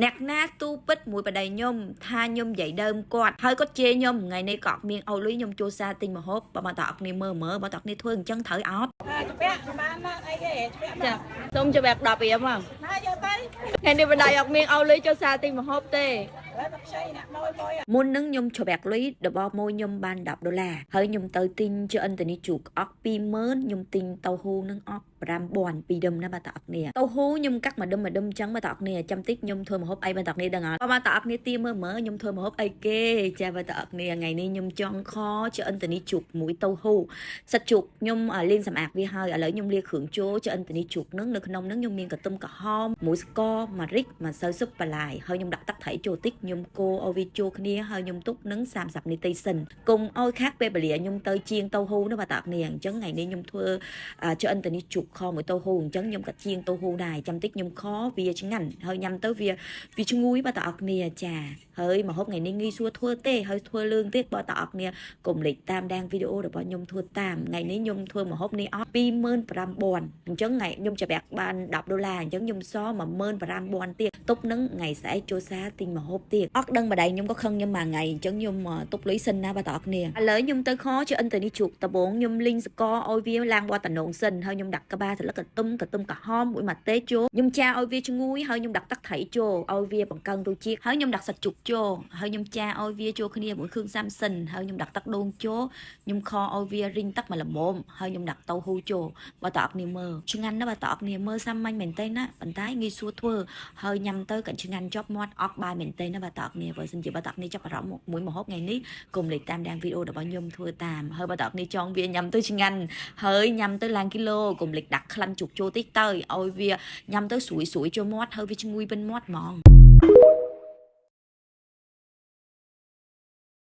អ្នកណាទូពិតមួយប្តីខ្ញុំថាខ្ញុំនិយាយដើមគាត់ហើយគាត់ជេរខ្ញុំថ្ងៃនេះក៏អត់មានឲ្យលុយខ្ញុំចូលសារទិញម្ហូបបើតើអត់គ្នាមើលមើលបើតើអត់គ្នាធ្វើអញ្ចឹងត្រូវអត់ ច្បាក់បានណាអីទេច្បាក់ ចាសូមច្បាក់10រៀលមក ណាយកទៅ ថ្ងៃនេះបណ្ដៃអត់មានឲ្យលុយចូលសារទិញម្ហូបទេ ឥឡូវទៅខ្ចីអ្នកមួយមួយ មុននឹងខ្ញុំច្រាក់លុយរបស់មួយខ្ញុំបាន10ដុល្លារហើយខ្ញុំទៅទិញជាអិនតនីជ្រូកអស់20000ខ្ញុំទិញតៅហ៊ូនឹងអស់5000ពីរដុំណាបាទតើអត់គ្នាតៅហ៊ូខ្ញុំកាត់មួយដុំមួយដុំចឹងបាទតើអត់គ្នាចាំតិចខ្ញុំធ្វើម្ហូបអីបាទតើអត់គ្នាដឹងអត់បាទតើអត់គ្នាទីមើលមើលខ្ញុំធ្វើម្ហូបអីគេចាបាទតើអត់គ្នាថ្ងៃនេះខ្ញុំចង់ខជាអិនតនីជ្រូកមួយតៅហ៊ូសាច់ជ្រូកខ្ញុំលាងសម្អាតវាហើយឥឡូវខ្ញុំលាគ្រឿងចូលជាអិនតនីជ្រូកនឹងនៅក្នុងនឹងខ្ញុំមានកន្ទឹមក្រហមមួយស្ករម្រេចម្សៅស៊ុបបន្លែហើយខ្ញុំដាក់ទឹកត្រីចូលតិចខ្ញុំកូរឲ្យវាចូលគ្នាហើយខ្ញុំទុកនឹង30នាទីសិនកុំឲ្យខាក់ពេលវេលាខ្ញុំទៅជាងតៅហ៊ូនោះបាទតើអត់គ្នាអញ្ចឹងថ្ងៃនេះខ្ញុំធ្វើ ឆ្អិនទៅនេះជ្រូកខមួយតៅហ៊ូអញ្ចឹងខ្ញុំក៏ជាងតៅហ៊ូដែរចាំតិចខ្ញុំខវាឆ្ងាញ់ហើយញ៉ាំទៅវាវាឈ្ងុយបាទតើអរគ្នាចាហើយម្ហូបថ្ងៃនេះងាយស្រួលធ្វើទេហើយធ្វើលឿងទៀតបើតើអរគ្នាកុំលេចតាមដានវីដេអូរបស់ខ្ញុំធ្វើតាមថ្ងៃនេះខ្ញុំធ្វើម្ហូបនេះអស់25000អញ្ចឹងថ្ងៃខ្ញុំច្រាក់បាន10ដុល្លារអញ្ចឹងខ្ញុំសល់15000ទៀតទុកនឹងថ្ងៃស្អែកចូលសារទិញម្ហូបទៀតអត់ដឹងម្ដាយខ្ញុំក៏ខឹងខ្ញុំមួយថ្ងៃអញ្ចឹងខ្ញុំទុកលុយសិនណាបាទតើអរគ្នាឥឡូវខ្ញុំទៅខជាអិនទៅនេះជ្រូកដបងខ្ញុំលីងសកឲ្យវាឡើងវត្តតំណងសិនហើយខ្ញុំដាក់ក្បាលសន្លឹកកន្ទុំកន្ទុំក្រហមមួយម៉ាតេចូលខ្ញុំចាឲ្យវាឈ្ងុយហើយខ្ញុំដាក់ទឹកត្រីចូលឲ្យវាបង្កើនរសជាតិហើយខ្ញុំដាក់សាច់ជ្រូកចូលហើយខ្ញុំចាឲ្យវាចូលគ្នាមួយគ្រឿងសាំសិនហើយខ្ញុំដាក់ទឹកដូងចូលខ្ញុំខឲ្យវារីងទឹកមកល្មមហើយខ្ញុំដាក់តៅហ៊ូចូលបើតើអរគ្នាមើលឆ្ងាញ់ណាស់បើតើអរគ្នាមើលសាមញ្ញមែនទេណាប៉ុន្តែងាយស្រួលធ្វើ ហើយញ៉ាំទៅក៏ឆ្ងាញ់ជាប់មាត់អក់បាយមែនទេណាបាទតើអ្នកបើសិនជាបាទតើអ្នកចាប់អារម្មណ៍មួយម្ហូបថ្ងៃនេះកុំលេចតាមដានវីដេអូរបស់ខ្ញុំធ្វើតាមហើយបាទតើអ្នកចង់វាញ៉ាំទៅឆ្ងាញ់ហើយញ៉ាំទៅឡើងគីឡូកុំលេចដាក់ក្លិនជុកចូលតិចទៅឲ្យវាញ៉ាំទៅស្រួយស្រួយចូលមាត់ហើយវាឈ្ងុយពេញមាត់ហ្មង។